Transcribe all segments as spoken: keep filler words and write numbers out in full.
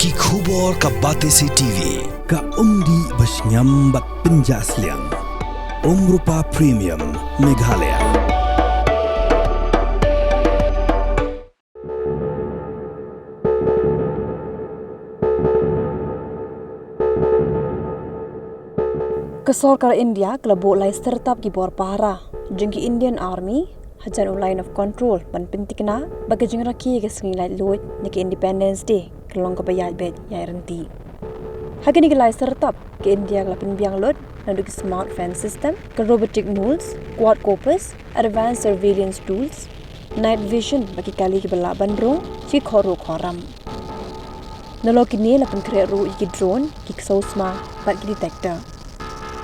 Ki khubor ka Batesi T V, ka umdih ba shngiam bad pynjah sliang. Umrupa Premium, Meghalaya. Ka sorkar India ka la buh lai syrtap ki bor pahara jong ki Indian Army hajan u Line of Control ban pynthikna ba ka jingrakhe ïa ka sngi laitluid ne ka Independence Day kan long kaba ïaid beit ïaid ryntih. Ha kine ki lai syrtap ka India ka la pynbiang lut naduh ki smart fence system, ka robotic moles, quadcopters, advanced surveillance tools, night vision bad ki kali kiba lah ban rung sha ki khorruh khorram. Nalor kine la pynkhreh ruh ïa ki drone, ki ksew sma bad ki detector.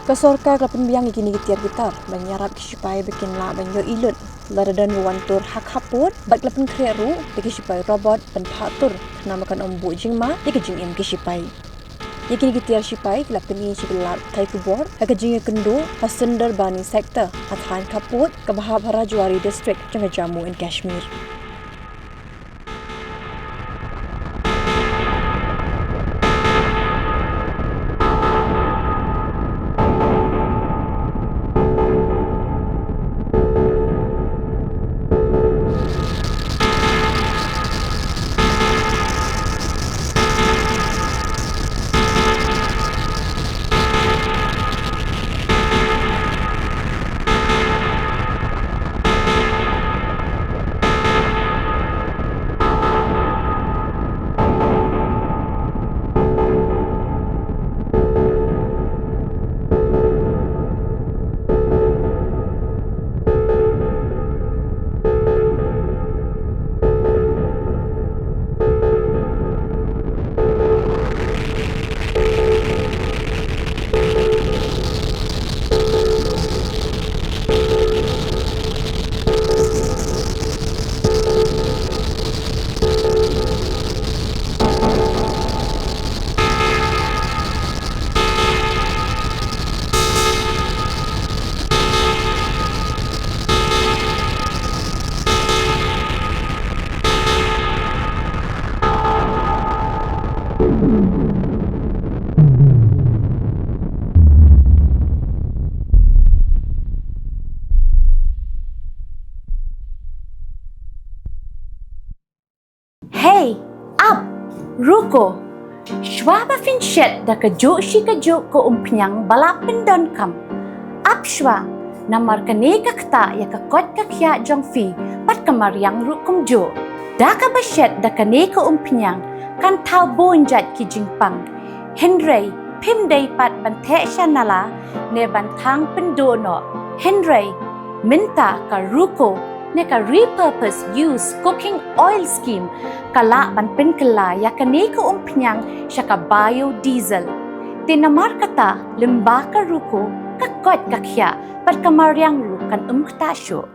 Ka sorkar ka la pynbiang ïa kine ki tiar ki tar ban ïarap ki shipai ba kin lah ban ïohi lut lada don ba wan tur ha khappud bad ka la pynkhreh ruh ïa ki shipai robot ban phah tur khnang ba kan ym buh jingma ïa ka jingim ki shipai. Ïa kine ki tiar shipai ki la pyni sha ki lad thaikhubor ha ka jingïakynduh ha Sundarbani sector ha thaiñ khappud kaba hap ha Rajwari district jong ka Jammu and Kashmir. Hei, ap, ruko. Shwa ba phin shet da kajuh shi kajuh ka umphniang ba la pyndonkam, ap shwa, namar kane ka ktah ïa ka koit ka khiah jong phi bad ka mariang ruh kumjuh. Da kaba shet da kane ka umphniang kan thaw bun jait ki jingpang. Hynrei phim dei pat ban theh sha nala ne ban thang pynduh noh. Hynrei mynta ka ruko ne ka repurpose use cooking oil scheme ka lah ban pynkylla ïa kane ka umphniang sha ka biodiesel. Te namar kata lyngba ka ruko ka koit ka khiah bad ka mariang ruh kan ym ktah shuh.